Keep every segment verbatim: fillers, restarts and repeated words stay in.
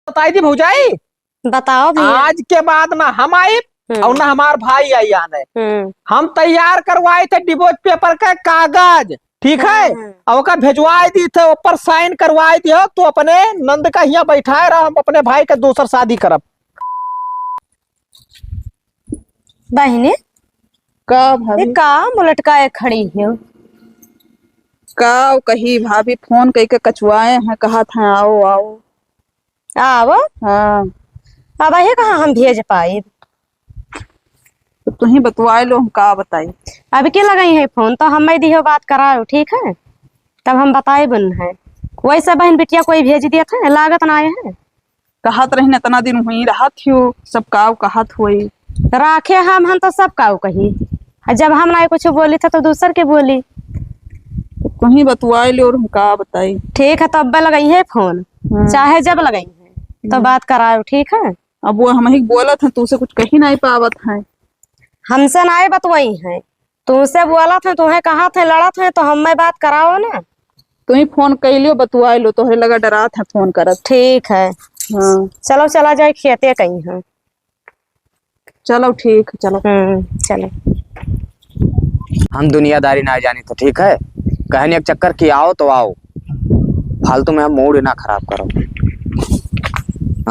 बताई दी भौजाई। बताओ भैया। आज के बाद ना हम आइब हम्म। और ना हमार भाई आई आने। हम्म। हम तैयार करवाए थे divorce paper का कागज, ठीक है? हम्म। और ओका भेजवाए दी थे, ऊपर sign करवाए दियो, तू अपने नंद का हियाँ बैठाए रह, हम अपने भाई के दूसर शादी करब। बहिनी, का भाभी? ये का मुँह लटकाए खड़ी हो? का कही भाभी, फोन कइके कचुआए हैं, कहत हैं, "आओ, आओ।" आओ? हाँ। अब अही कहाँ हम भेज पाइब? तो तुहीं बतवाए लो, हम का बताई? अब के लगई है फोन, तो हम दिहो बात कराओ, ठीक है? तब हम बताइब उन्हें। वैसे बहिन बिटिया कोई भेज दिया था, लागत ना आए हैं। कहत रहिन, "इतना दिन हुई रहत हो, सब काव कहत होई।" राखे हम, हम तो सब काव कही। आ जब हम नाई कुछ बोली था तो दूसर के बोली। तुहीं बतुआई ले और हम का बताई। ठीक है, तो अब लगई है फोन, हम्म। चाहे जब लगई है, तो हम्म। बात कराओ, ठीक है? अब वो हम ही बोलत हैं, तुसे कुछ कही नाई पावत हैं। हमसे नाई बतवाई हैं, तुमसे बोलत हैं, तुम्हें कहत हैं, लड़त हैं, तो हमें बात कराओ ना। तुहीं फोन कइ लियो, बतुआई लो, तोहरे लगा डरात हैं फोन करत। ठीक है। हाँ। चलो, चला जाए खेते कहीं हम। चलो, ठीक है, चलो। हम्म, चलो। हम दुनियादारी ना जानी तो ठीक है, कहने एक चक्कर कि आओ तो आओ, फालतू में हम mood ना खराब करो।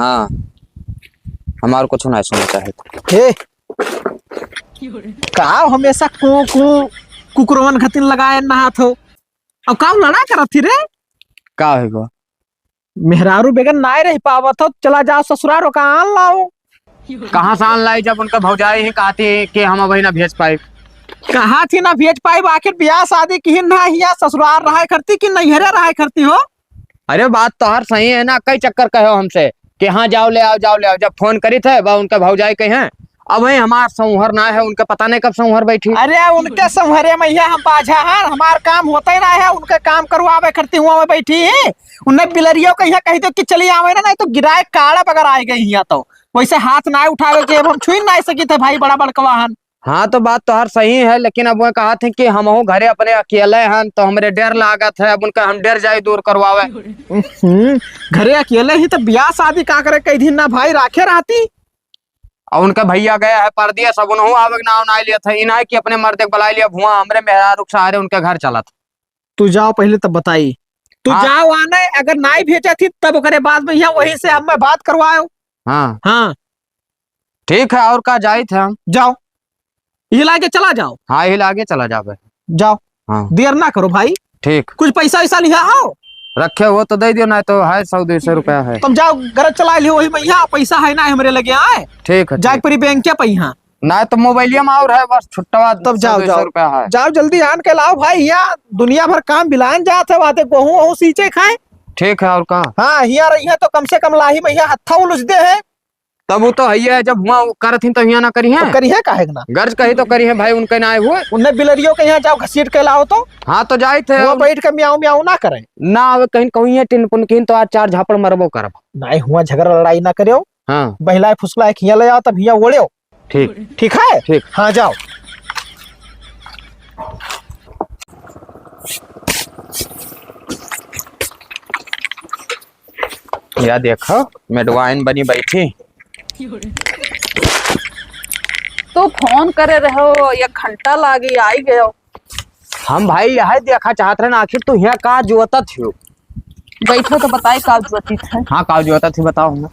हाँ, हमार कुछ ना सुनता है। हे, का हमेशा कू कू कुकुरवन खतिन लगाए नहात हो? अब का लड़ा करत थी रे? का होइगो? मेहरारू बेगन नाय रह पावत हो, चला जाओ ससुराल, ओका आन लाओ। कहाँ से आन लाई, जब उनका भौजाई ही कहती कि हम अबही ना भेज पाइब। कहाँ थी ना भेज पाइब, आखिर बियाह शादी की ना हिया ससुराल रहा करती कि नैहरे रहा करती हो? अरे बात तोहर सही है ना, कई चक्कर कहो हमसे कि हाँ जाओ ले आओ, जाओ ले आओ। जब फोन करी थे बा उनका भौजाई कही हैं, अब वही हमार संहर ना है, उनका पता नहीं कब संहर बैठी। अरे उनके संहरे में यह हम बाझा हैं, हमार काम होता ही ना है, उनके काम करवावे करती हुआ मैं बैठी ही। उन्हें बिलरियों का यहाँ कही दो कि चली आवे ना, नहीं तो गिराए काड़ा बगर आए गई यहाँ तो। वैसे हाथ ना उठावे के अब हम छुई ना सकी थे भाई, बड़ा बड़कवा हन। हाँ, तो बात तोहर सही है, लेकिन अब वह कहत हैं कि हमहू घरे अपने अकेले हन, तो हमरे डर लागत है, अब उनका हम डर जाई दूर करवावे। हम्म, घरे अकेले ही तो बियाह शादी का करे, कई दिन ना भाई राखे रहती। और उनका भैया गया है परदेस, अब उनहू आवे के नाव ना लिया था, इन्हें कि अपने मर्दे के बुला लिया, भुआ हमरे मेहरारू के सहारे उनके घर चलत। तू जाओ पहले तब बताई। तू हाँ। जाओ आने, अगर नाई भेजा थी तब ओकरे बाद में यहाँ वहीं से हम मैं बात करवाओ। हाँ। हाँ। ठीक है, और का जाइत है हम। जाओ। हिला के चला जाओ। हाँ, हिला के चला जाबे। जाओ। हाँ। देर ना करो भाई। ठीक। कुछ पैसा वैसा लिहा हो? रखे हो तो दे दियो, नहीं तो है सौ दो सौ रुपया है। तुम जाओ, गरज चला लियो, वही में यहाँ पैसा है ना हमरे लगे आए। ठीक है, जाए ठीक। परी बैंक के पैसा। ना तो मोबाइलिया में और है, बस छुट्टवा तब जाओ, सौ दो सौ जाओ। रुपया है। जाओ जल्दी आन के लाओ भाई, यहाँ दुनिया भर काम बिलान जात है, बातें गोहूँ वहूँ सींचे खाए। ठीक है, और का? हाँ, हियाँ रही है तो कम से कम लाही में यहाँ हत्था उलझ दे है। तब वो तो है, जब हुआ वो करत ही तो हियाँ ना करी है। तो करी है काहे के ना? गर्ज कही तो करी है भाई, उनके ना आए हुए। उन्हें बिलरियों के यहाँ जाओ घसीट के लाओ तो। हाँ, तो जाए थे। वो बैठ के म्याऊं म्याऊं ना करे। ना आवे कहीं कहूँ ये टिन पुन किन तो आज चार झापड़ मरबो करब। नहीं हुआ झगड़ा लड़ाई ना करियो। हाँ। बहिलाए फुसलाए खिया ले आओ तब हिया ओढ़ियो। ठीक। ठीक है? ठीक। हाँ, जाओ। या देखो, मेडवाइन बनी बैठी। तू फोन करे रहो, एक घंटा लागी, आई गयो। हम भाई यह देखा चाहत रहे ना, आखिर तू यहाँ का जुअता थियो? बैठो तो बताई का जुअती थे। हाँ, का जुअता थी बताओ हमें।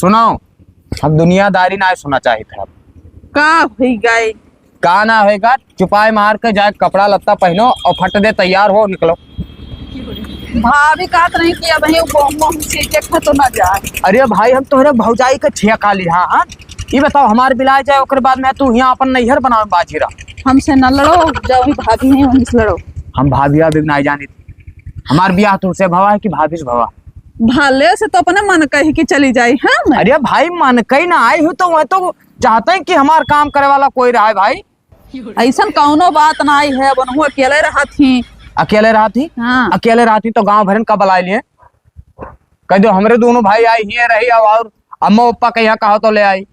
सुनाओ, हम दुनियादारी ना सुना चाहिए थे अब। का हुई गए? का ना होएगा, चुपाई मार के जाए कपड़ा लत्ता पहनो और फट दे तैयार हो निकलो। भाभी कहत रही कि अब ये गोहूं वोहूं सींचे थे तो ना जाए। अरे भाई, हम तोहरे भौजाई के ठेका लिहा, हाँ? ये बताओ, हमार बिलाए जाए, ओकरे बाद में तू यहाँ अपन नैहर बनावे बाजी रहा। हमसे न लड़ो, जब भी भाभी हैं, वहीं से लड़ो। हम भाभी अभी नहीं जानी। हमार बियाह तुमसे भवा है कि भाभी से भवा? भले से तो अपने मन कही कि चली जाई, हाँ, मैं। अरे भाई, मन कही ना आई हूँ तो वह तो चाहते हैं कि हमार काम करे वाला कोई रहे भाई। ऐसन कौनो बात ना आई है, अब उनहु अकेले रहत ही। अकेले रहत ही? हाँ। अकेले रहत ही तो गांव भरन का बुलाए लिए? कह दो, "हमरे दोनों भाई आई ही रही, अब और अम्मा पप्पा के यहाँ कहा तो ले आई।"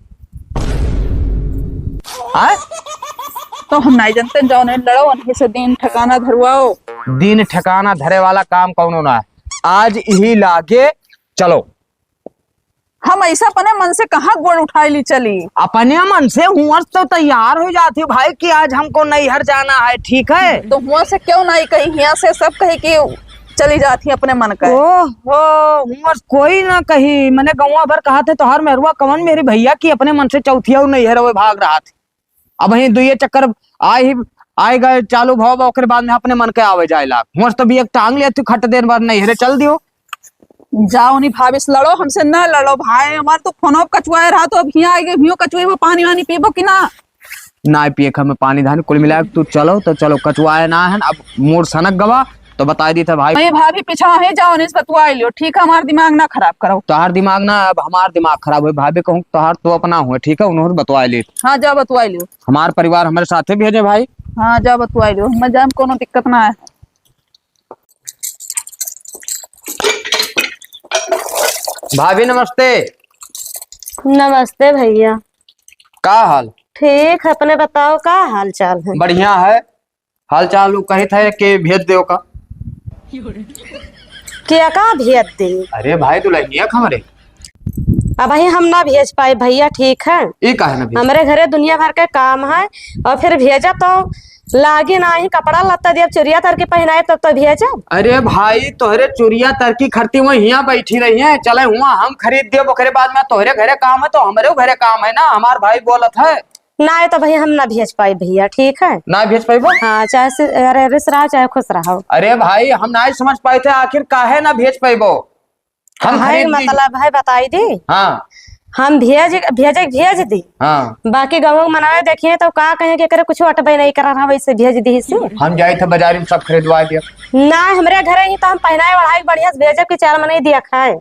हाँ? तो हम नहीं जानते, जाओ नहीं लड़ो, उनके से दिन ठिकाना धरवाओ। दिन ठिकाना धरे वाला काम कौनो ना है। आज यही लागे, चलो। हम ऐसा अपने मन से कहाँ गोड़ उठाए ली चली? अपने मन से हुआं से तो तैयार हो जाती भाई कि आज हमको नैहर जाना है, ठीक है? तो हुआं से क्यों नहीं कही, हियां से सब कही कि चली जाती अपने मन का। ओहो, हुआं से कोई ना कही, मने गौवा भर कहा थे, "तोहार मेहरुआ कवन मेहरी भैया की अपने मन से चौथिया और नैहर हुए भाग रहा थे।" अब वहीं दुइये चक्कर आए ही, आए गए चालू भाव बा, ओकरे बाद में अपने मन के आवे जाए लाग। हुआं से तो भी एक टांग ले तू खट देर बाद नैहरे चल दियो। जाओ नहीं भाभी से लड़ो, हमसे ना लड़ो भाई, हमार तो फोनो कचुआए रहा, तो अब हियां आए गए, हियो कचुए में पानी वानी पीबो कि ना? ना पिए के हमें पानी धानी, कुल मिला के तू चलो तो चलो, कचुआए ना है, अब मूड सनक गवा, तो बताई दी था भाई। भाई भाभी पीछा है, जाओ नहीं बतुआ लियो, ठीक है, हमार दिमाग ना खराब करो। तोहार दिमाग ना, अब हमार दिमाग खराब हुए, भाभी कहूँ तोहार तो अपना हुए, ठीक है, उन्होंने बतुआ ले। हाँ, जाओ बतुआ लियो। हमार परिवार हमारे साथे भेजे भाई। हाँ, जाओ बतुआ लियो, मैं जाए कोनो दिक्कत ना है। भाभी नमस्ते। नमस्ते भैया। का हाल? ठीक है, अपने बताओ का हाल चाल है? बढ़िया है। हाल चाल उ कहित है कि भेज देव का। क्या का भेज दे? अरे भाई दुल्हनिया का हमरे। अबहीं हम ना भेज पाए भैया, ठीक है? ई काहे ना भेज? हमरे घरे दुनिया भर के काम है और फिर भेजा तो लागी नाही, कपड़ा लत्ता दियब, चुरिया तरकी पहिनाए तब तो भेजब। अरे भाई, तोहरे चुरिया तरकी खरती वही हियां बैठी रही है, चले हुआ हम खरीद देब, ओकरे बाद में तोहरे घरे काम है तो हमरे घरे काम है ना, हमार भाई बोलत है। ना, ये तो भैया हम ना भेज पाई भैया, ठीक है? ना भेज पाइबो? हाँ, चाहे सि-, अरे, रिस रहा, चाहे खुश रहो। अरे भाई, हम ना समझ पाए थे, आखिर काहे ना भेज पाइबो? हम काहे खरीद दी। मतलब है, बताई दी। हाँ। हम भेज, भेजे के भेज दी। हाँ। बाकी गाँव के मनावे देखिए तो का कहे कि एकरे कुछ अटबे नहीं कर रहा, वैसे भेज दी से। हम जाई थे बाजारी में सब खरीदवा दिया। ना, हमरे घरे ही तो हम पहनाए ओढ़ाई बढ़िया से भेजब कि चार मनई दिया खाए।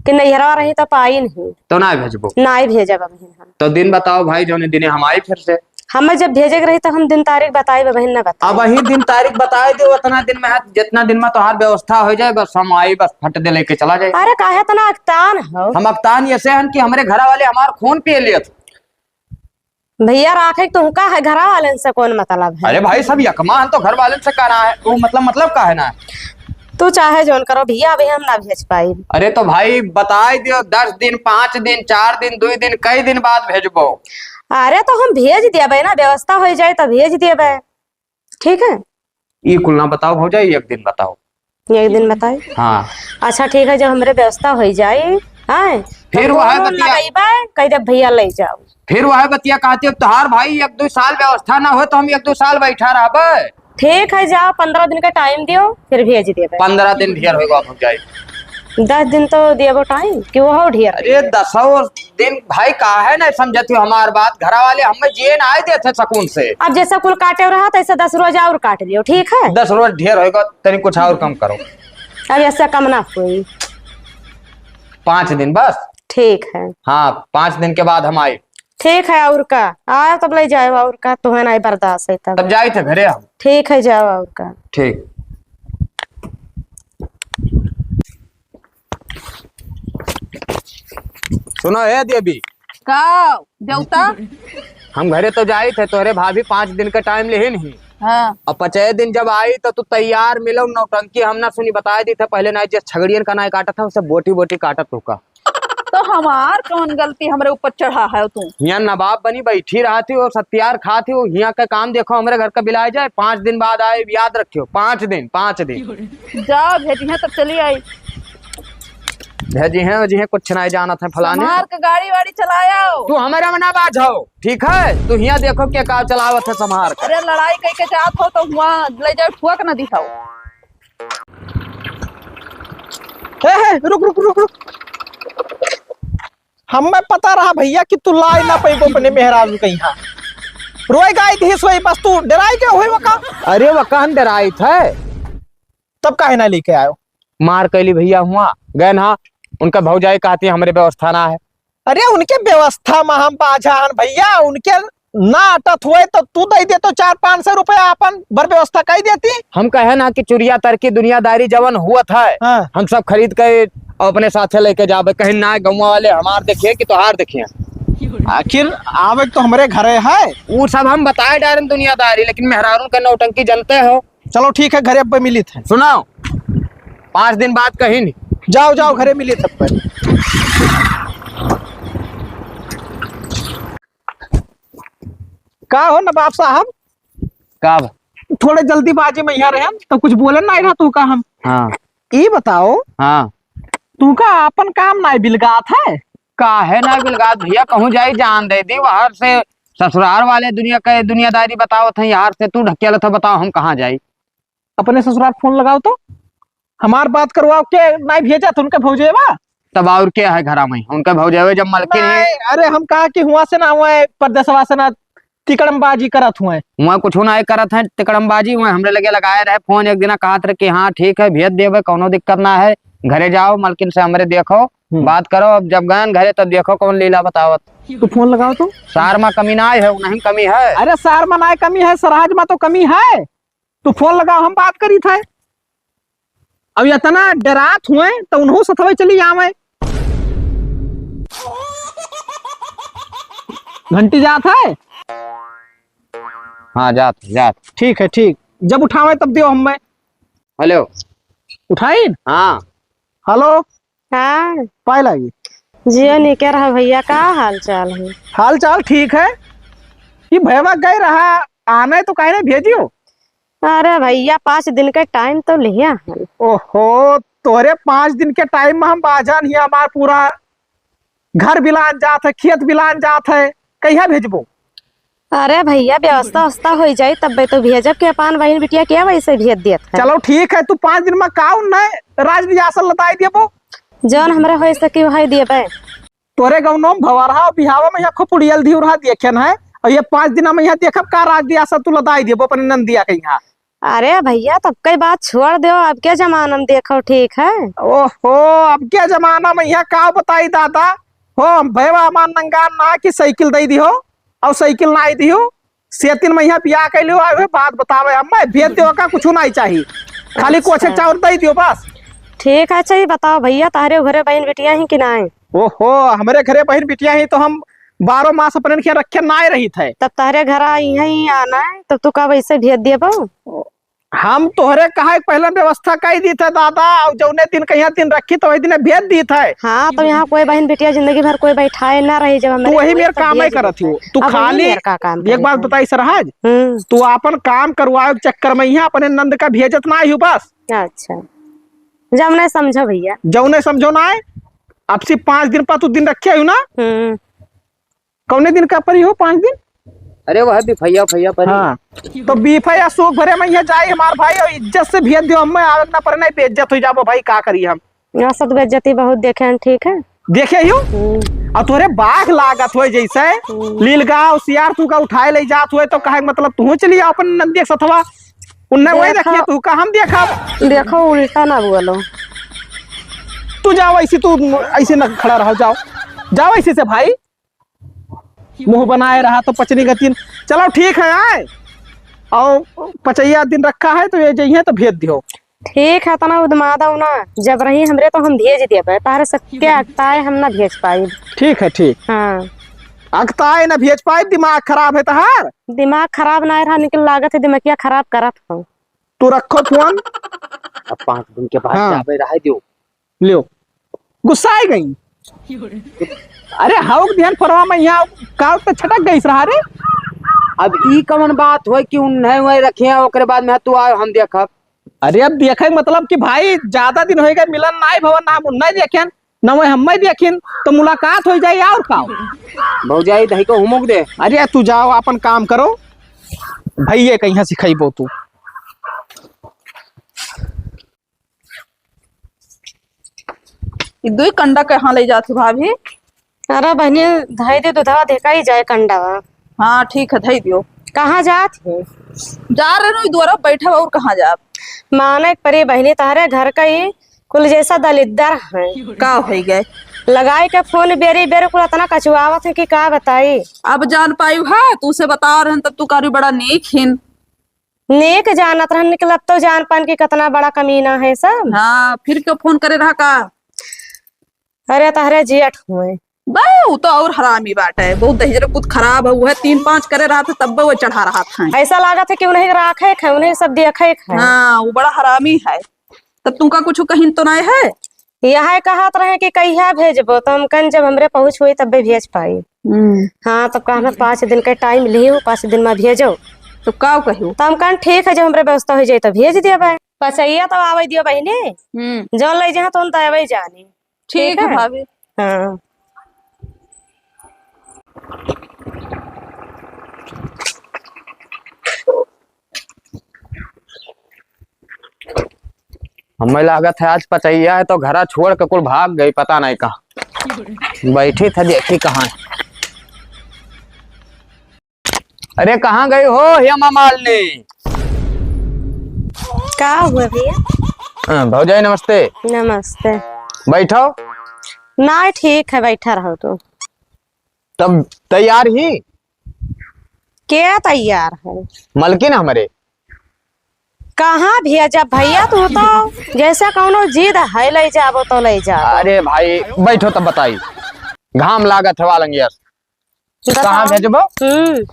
कि नैहरवा रही तो पाई नहीं। तो ना भेजबो? नाई भेजब अबहिन हम। तो दिन बताओ भाई, जौने दिने हम आई फिर से। हमें जब भेजे के रही तो हम दिन तारीख बताई, अबहिन ना बताई। अबही दिन तारीख बताई दो, उतना दिन में है, जितना दिन में तोहार व्यवस्था हो जाए, बस हम आई, बस फट दे लेके चला जाए। अरे काहे इतना अकतान हो? हम अकतान ऐसे हन कि हमरे घरा वाले हमार खून पिए लिए थे। भैया, राखे के तुहका है, घरा वालन से कौन मतलब है? अरे भाई, सब यकमा हन तो घर वालन से का रहा है? वो मतलब, मतलब का है ना? तू चाहे जौन करो भैया, अभी हम ना भेज पाई। अरे तो भाई, बताई दियो, दस दिन, पाँच दिन, चार दिन, दुई दिन, कई दिन बाद भेजबो? अरे तो हम भेज देबे ना, व्यवस्था हो जाए तो भेज देबे। ठीक है? ई कुल ना बताओ भौजाई, एक दिन बताओ। एक दिन बताई? हाँ। अच्छा ठीक है, जब हमरे व्यवस्था हो जाए, हाँ, फिर तो वह फोन बतिया लगइबे, कह दे भैया ले जाओ। फिर वह बतिया कहती, अब तोहार भाई एक दो साल व्यवस्था ना हो तो हम एक दो साल बैठा रहबे। ठीक है, जाओ, पन्द्रह दिन का टाइम दियो, फिर भेज देबे। पन्द्रह दिन ढेर होइगा भौजाई। दस दिन तो देबो टाइम, कि वो ढेर अरे होइगा। दसो दिन भाई, काहे नहीं समझती हो हमार बात? घरा वाले हमें जिए ना आए देते सकून से। अब जैसे कुल काटे रहा, तैसे दस रोज और काट लियो, ठीक है? दस रोज ढेर होइगा, तनी कुछ और कम करो। अब ऐसा कम ना होई। पाँच दिन बस। ठीक है। हाँ, पाँच दिन के बाद हम आए। ठीक है, और का? आयो तब ले जायो, और का? तुम्हें नहीं बर्दाश्त है तब। तब जाए थे घरे हम। ठीक है, जाओ, और का? ठीक। सुनो, ए देवी। का देवता? हम घरे तो जाई थे, तोहरे भाभी पाँच दिन का टाइम लेहिन ही। हाँ। अब पचे दिन जब आई तो तू तैयार मिलो, नौटंकी हम ना सुनी, बताए दी थे पहले ना, जे छगड़ियन का नाई काटत है, उसे बोटी बोटी काटत होका। तो हमार कौन गलती हमरे ऊपर चढ़ा है तू? हियां नवाब बनी बैठी रहती हो, सत्यार खाती हो, हियां का काम देखो, हमरे घर का बिलाए जाए, पाँच दिन बाद आए, याद रखियो, पाँच दिन, पाँच दिन। जा भेजिहे तब चली आई। भेजिहे, भेजिहे, कुछ नहीं जानत है फलानी। संभार के गाड़ी वाड़ी चलायो। तू हमारे में ना बाझो, ठीक है? तू हियां देखो के का चलावत है संभार के। अरे लड़ाई कई के जात हो तो हुआ ले जाओ, ठुआ के ना दिखाओ। हे, हे, रुक, रुक, रुक, रुक। हमें पता रहा भैया कि तू लाई ना पैबो अपने मेहरारू के यहाँ। रोए गाय दिस वही बस तू डराई के हुए वका? अरे वका हम डराई थे। तब काहे ना लेके आयो? मार कैली भैया हुआ, गए ना, उनका भौजाई कहती हमरे व्यवस्था ना है। अरे उनके व्यवस्था में हम बाझा हन भैया, उनके ना अटत हुए तो तू दे दे तो चार पाँच सौ रुपया अपन बर व्यवस्था कर देती। हम कहे ना कि चुरिया तरकी दुनियादारी जवन हुआ था, हाँ। हम सब खरीद के अपने साथे लेके जाबे, कहीं ना गौवा वाले हमार देखिए कि तोहार देखिए। आखिर आवे तो हमरे घरे है। वो सब हम बताए डारें दुनियादारी, लेकिन मेहरारून का नौटंकी जानते हो। चलो ठीक है, घरे अब्बे मिली थे। सुनाओ, पाँच दिन बाद कहीं नहीं। जाओ, जाओ, घरे मिली थे अब्बे। का हो नवाब साहब? का बा? थोड़े जल्दीबाजी मा यहाँ रहन, तो कुछ बोलन नाहीं रहा तू का हम। हाँ। ई बताओ, हाँ। तू का आपन काम नाहीं बिलगात है? काहे नाहीं बिलगात भइया, कहूँ जाई जान दे दी, वहाँ से ससुरार वाले दुनिया के दुनियादारी बतावत हैं, यहाँ से तू ढकेलत है, बताओ हम कहाँ जाई? अपने ससुरार फोन लगाओ तो, हमार बात करवाओ, के नाहीं भेजत उनके भौजेवा? तब और के है घरा मा? उनके भौजेवे जब मलकिन है। नाहीं, अरे हम कहा कि हुआ से ना, हुआ परदेसवा से ना, तिकड़मबाजी करत हुए। हुआ कुछ नाहीं करत है तिकड़मबाजी, हुआ हमरे लगे लगाए रहे फोन एक दिना, कहत रहे कि हाँ ठीक है, भेज देबे, कौनो दिक्कत ना है, घरे जाओ, मलकिन से हमरे देखो, हम्म। बात करो। अब जब गयन घरे तब देखो कौन लीला बतावत। तू फोन लगाओ तो। सार मा कमी नाहीं है, नहीं कमी है। अरे सार मा नाहीं कमी है, सरहज मा तो कमी है। तू फोन लगाओ, हम बात करी थे। अब इतना डरात हुए तो उन्हों सथवे चली आवे। घंटी जात है? हाँ, जात, जात। ठीक है, ठीक। जब उठावे तब दियो हमें। हेलो। उठाइन? हाँ। हेलो। हाँ। पाए लागी। जियो निके रहा भइया, का हाल चाल है? हाल चाल ठीक है। ये भैया गए रहा, आने तो काहे नहीं भेजियो? अरे भइया, पाँच दिन के टाइम तो लिया है। ओहो, तोरे पाँच दिन के टाइम मा हम बाजान ही, हमार पूरा घर बिलान जात है, खेत बिलान जात है, कहिया भेजबो? अरे भइया, व्यवस्था उवस्था होइ जाई तब्बे तो भेजब, के अपान बहिन बिटिया के वैसे भेज देत है। चलो ठीक है, तू पाँच दिन मा काउ न राज रियासल लताई देबो। जौन हमरे होइ सकी वही देबे। तोरे गौनो मा भवरहा बिहावा मा यहाँ खूब उड़ियल धिउरहा देखेन है, और ये पाँच दिन मा यहाँ देखब का राज रियासल तू लताई देबो अपने नंदिया के यहाँ। अरे भइया, तब कई बात छोड़ दो, अब के जमाना मा देखो ठीक है। ओहो, अब के जमाना मा यहाँ का बताई दादा, हो भैया हमार नंगान ना कि साइकिल दे दिहो, और साइकिल नाहीं दिहो, सेतिन मा यहाँ बियाह कैले हो, आए हुए बात बतावे, हम मैं भेज दो का कुछ नाहीं चाहिए, खाली अच्छा। कोछे चाउर दे दियो बस। ठीक है, अच्छा ये बताओ भइया, तहरे घरे बहिन बिटिया ही कि नाहीं? ओहो, हमरे घरे बहिन बिटिया ही तो हम बारह मास अपने के रखे नाहीं रहित है। तब तहरे घर आई है, आना है, तब तू का वैसे भेज देबो? हम तोहरे कहा एक पहले व्यवस्था कई दी थे दादा, और जौने दिन कहिया दिन रखी तो वही दिन भेज दी थे। हाँ, तो यहाँ कोई बहिन बिटिया जिंदगी भर कोई बैठाए ना रही, जब तू वही मेर काम ही करत हो। तू अब वही खाली मेर का काम एक बात बताई सरहज, हम्म। तू आपन काम करवाए के चक्कर मा यहाँ अपने नंद का भेजत ना ही बस। अच्छा, जब नहीं समझो भइया। जौने समझो ना है, अब से पाँच दिन पर तू दिन रखे हो ना, हम्म। कौने दिन का परी हो पाँच दिन? अरे वह बिफैया, फैया परी। हाँ, तो बिफैया सूख भरे मा यहाँ जाई हमार भाई, और इज्जत से भेज दियो, हमें आवे के ना परे, नहीं बेइज्जत हो जाबो भाई, का करी हम? यहाँ सब बेइज्जती बहुत देखे हैं, ठीक है? देखे ही हो? हम्म। और तोरे बाघ लागत होए जैसे, हम्म। लीलगाँव सियार तू का उठाए ले जात होए, तो कहे के मतलब तू चली आओ अपन नंदिया के सथवा, उन्हें वही देखो। रखिए, तू का हम देखा। देखो, उल्टा ना बोलो। तू जाओ, ऐसे तू ऐसे ना खड़ा रहो, जाओ, जाओ ऐसे से भाई। मुँह बनाए रहा तो पचनी गतिन। चलो ठीक है, आए और पचैया दिन रखा है तो ये जइहे तो भेज दियो। ठीक है, तना उदमा दो ना, जब रही हमरे तो हम भेज देबे, तारे से के अगताए हम ना भेज पाई। ठीक है, ठीक। हाँ। अगताए ना भेज पाई, दिमाग खराब है तहार। दिमाग खराब ना रहा, निकल लागत है, दिमागिया खराब करत हो। तू रखो फोन। अब पाँच दिन के बाद हाँ। जाबे रहे दियो। लियो, गुस्सा आ गई। अरे, हाउ के ध्यान फरवा में यहाँ का तो छटक गई रहा रे। अब ई कवन बात होय कि उन्हें वही रखे हैं, ओकरे बाद में तू आयो, हम देखब। अरे, अब देखे के मतलब कि भाई, ज्यादा दिन होइगा मिलन नाई भवन, ना हम उन्हें देखेन, ना वही हमें देखिन, तो मुलाकात हो जाए और का। भौजाई, दही को हुमुक दे। अरे, तू जाओ, अपन काम करो, भैया कहीं सिखाइबो तू। ई दुई कंडा कहाँ ले जात हो भाभी? अरे बहनी, धई दे, दूधवा देखा ही जाए कंडवा। हाँ, ठीक है, धई दियो। कहाँ जात हो? जा रहे नु, दुआरा बैठा और कहाँ जाब? माने के परी बहनी, तहरे घर का ही कुल जैसा दलिद्दर है। का हो गए? लगाई के फोन बेरी बेरी कुल इतना कचुआवत है कि का बताई। अब जान पाई है, तू से बता रहन तब तू कारी बड़ा नेक हिन। नेक जानत रहन, निकलब तो जान पान कि कितना बड़ा कमीना है सब। हाँ, फिर क्यों फोन करे रहा का? अरे तहरे जेठ हुए। बे, वो तो और हरामी बाटे, बहुत दहिजर कुछ खराब है, वो है तीन पांच करे रहा था तब वो चढ़ा रहा था। ऐसा लागत है कि उन्हें राखे है, उन्हें सब देखे है। हाँ, वो बड़ा हरामी है। तब तुमका कुछ कहीं तो नहीं है? यहै कहत रहे कि कहिया भेजबो, तो हम कहन जब हमरे पहुँच होई तब्बे भेज पाई। हम्म। हाँ, तब कहना पाँच दिन के time लिहू, पाँच दिन मा भेजो। तो का कहियो? तो हम कहन ठीक है, जब हमरे व्यवस्था होइ जाई तो भेज देबै। पचैया तो आवै दियो बहिनी। हम्म। जौन लै जहाँ तो हम तो आवै जानी। ठीक ठीक है है। भाभी। हाँ। हमें लागत है आज पचैया है तो घरा छोड़ के कुल भाग गई, पता नहीं कहाँ। बैठी था, देखी कहाँ है। अरे कहाँ गई हो हेमा मालिनी? का हुआ भैया? हाँ, भौजाई नमस्ते। नमस्ते। बैठो। ना ठीक है, बैठा रहो तू। तब तैयार ही? के तैयार है? मलकिन हमरे। कहाँ भेजब भैया, तू तो जैसे कौनो जिद है, लै जाबो तो लै जाबो। अरे भाई बैठो तब बताई, घाम लागत है वालंगियस। बताओ। कहाँ भेजबो? हम्म।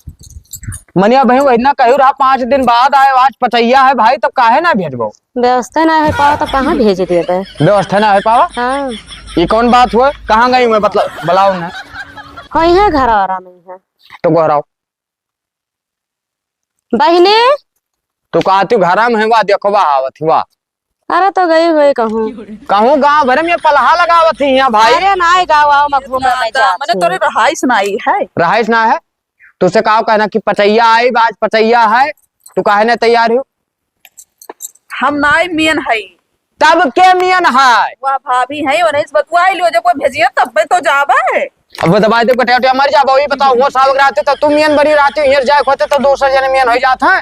मनिया बहिन वही ना कहू रहा पाँच दिन बाद आए, आज पचैया है भाई, तो काहे ना भेजबो? व्यवस्था ना होइ पावा तो कहाँ भेज देबे? व्यवस्था ना होइ पावा? हाँ। ये कौन बात हुआ? कहाँ गई हुए, मतलब बुलाओ ना। हाँ, यहाँ घर आ रहा नहीं है। तो गोहराओ। बहिनी। तू कहती घरा में है, वाह देखो, वाह आवत ही, वाह। अरे तो गई हुई कहूँ। कहूँ गाँव भर में पलहा लगावत ही यहाँ भाई। अरे नाई गाँव आव, मैं घूमे में ना, जात मने हूँ। तोरे रहाइश नाई है। रहाइश ना है? तुझसे का कहना कि पचैया आई, आज पचैया है, तू काहे ना तैयार हो? हम नाई मियन है। तब के मियन है? वह भाभी है, उन्हें से बतुआई लियो, जब कोई भेजिए तब तो जाबे। अब बतवाई दे, कटिया उटिया मर जाबो, वही बताओ, वो सावक रहते तो तुम मियन बनी रहती, हियर जाए होते तो दूसरे जने मियन हो जात है।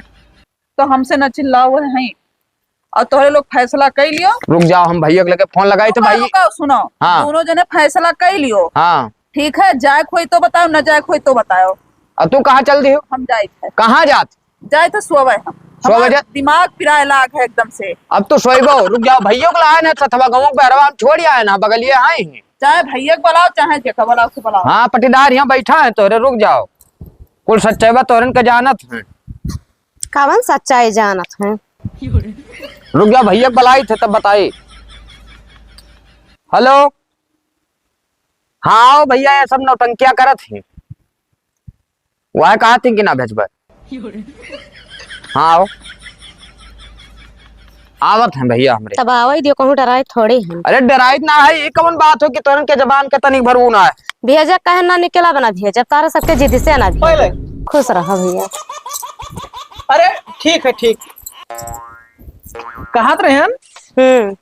तो हमसे न चिल्लाओ है, और तोहरे लोग फैसला कई लियो। रुक जाओ, हम भैया के लगे फोन लगाई तो रुको, भाई। रुको, सुनो। हाँ। दोनों जने फैसला कई लियो। हाँ। ठीक है, जाए कोई तो बताओ, न जाए कोई तो बताओ। और तू कहाँ चल दियो? हम जाए थे। कहाँ जात? जाए थे सोवे हम। सोवे हमार जा- दिमाग पिराए लाग है एकदम से। अब तो सोइबो, रुक जाओ, भैया को लाए ना, सथवा गाँव के बहरवा हम छोड़ आए ना, बगलिए आए हैं। चाहे भैया को बुलाओ, चाहे जेका बुलाओ, से बुलाओ। हाँ, पटीदार यहाँ बैठा है तोहरे, रुक जाओ। कुल सच्चाई बा तोहरन के जानत हैं। कवन सच्चाई जानत हैं? रुक जाओ, भैया के बुलाई थे तब बताई। हेलो, हाँ आओ भैया, ये सब नौटंकिया करत हैं। वह कहा थी कि ना भेजबे। हाँ आओ, आवत हैं भैया हमरे। तब आवै दियो, कहूँ डराई थोड़ी हैं। अरे डराई ना है, ये कवन बात हो कि तोरन के जबान के तनिक भरू ना है। भेजे कहे ना निकला बना भेजे, तारा सबके जिद से ना भेजे। पहले। खुश रहो भैया। अरे ठीक है, ठीक। कहत रहन। हम्म।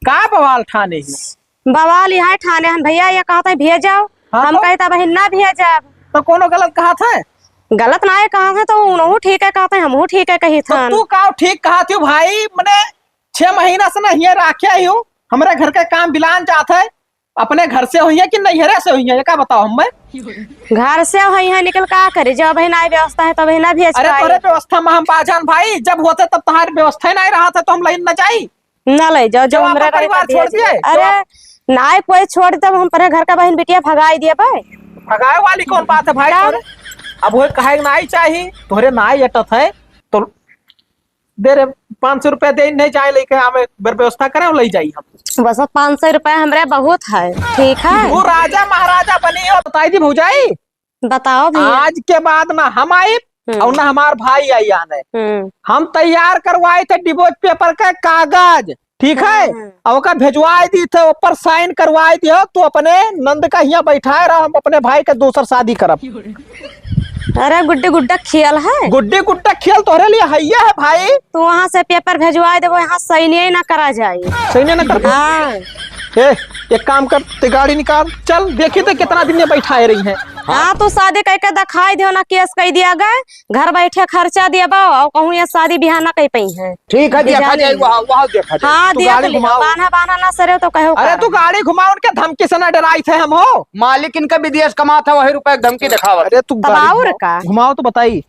का बवाल ठाने ही? बवाल यह ठाने हन भैया, ये कहत है भेजाओ। हाँ हम तो? कहे तब हिन ना भेजब। तो कोनो गलत कहत है? गलत ना है कहत है, तो उनहू ठीक है कहत है, हमहू ठीक है कही तो थन। तू का ठीक कहत हो भाई, मने छह महीना से ना हिये राखे ही हो, हमरे घर के काम बिलान जात है, अपने घर से हुई है कि नैहरे से हुई है, ये का बताओ हमें? घर से हुई है, निकल का करे, जब है ना व्यवस्था है तब है ना भेज अरे पाए। तोरे व्यवस्था में हम बाझन भाई, जब होते तब तुम्हारी व्यवस्था ही नहीं रहा था तो हम लाइन न जाई। ना ले जाओ, जो जो आपन हमरा परिवार करे छोड़ के दिए। दिए, जो अरे, आप नाय कोई छोड़, तब हम अपने घर का बहिन बिटिया भगाई दिए बे। भगाए वाली कौन बात है भाई? तब? तोरे अब वो कहे के नाई चाही, तोहरे नाई अटत है, तो दे रे, पाँच सौ रुपया दे, नहीं जाए लेके आवे, बर व्यवस्था करे और ले जाई हम। बस पाँच सौ रुपया हमरे बहुत है, ठीक है? वो राजा महाराजा बनी हो, बताई दी भौजाई। बताओ भैया। आज के बाद ना हम आइब हम्म। और ना हमार भाई आई आने। हम्म। हम तैयार करवाए थे divorce paper का कागज, ठीक है? हम्म, हम्म। और ओका भेजवाए दी थे, ऊपर sign करवाए दियो, तू अपने नंद का हियाँ बैठाए रहा, हम अपने भाई के दूसर शादी करब। अरे गुड्डी गुड्डा खेल है। गुड्डी गुड्डा खेल तोहरे लिए है, ये है भाई। तू वहाँ से paper भेजवाए देबो, यहाँ sign ही ना करा जाए। Sign ही ना कर दो। हाँ। ए, एक काम कर, ते गाड़ी निकाल, चल, देखी ते कितना दिन में बैठाए रही हैं। हाँ, तू शादी करके दिखाई दियो ना, case कह दिया गए, घर बैठे खर्चा दिया बा, और कहूँ ये शादी बियाह ना कह पाई है। ठीक है, देखा जाए, वहाँ, वहाँ देखा जाए। हाँ, तू देख गाड़ी लियो, घुमाओ। बान्हा, बान्हा ना सरे तो कहो अरे, का? तू गाड़ी घुमाओ, उनके धमकी से ना डराई थे हम हो। मालिक इनका विदेश कमा था, वही रुपए धमकी दिखावा। अरे, तू तब गाड़ी और घुमाओ, का? घुमाओ तो बताई।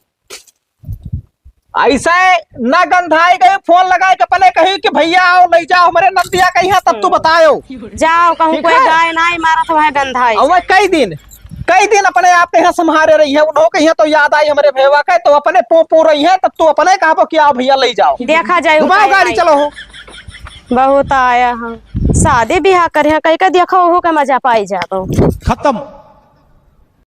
ऐसे ना गंधाई गई, फोन लगाए के पहले कही कि भैया आओ, ले जाओ हमरे नंदिया के यहाँ, तब तू बतायो। जाओ, कहूँ ठीक कोई है? गाय नाई मारत हुआ है गंधाई। और वह कई दिन, कई दिन अपने आप के यहाँ संभारे रही है, उन्हों के यहाँ तो याद आई हमरे भैया के, तो अपने पो पो रही है, तब तू अपने कहबो कि आओ भैया ले जाओ। देखा जाए, घुमाओ उपाय गाड़ी, नहीं। चलो हो। बहुत आया है। शादी बियाह करिहा, कई के देखो, ओहू के मजा पाई जाबो। खत्म।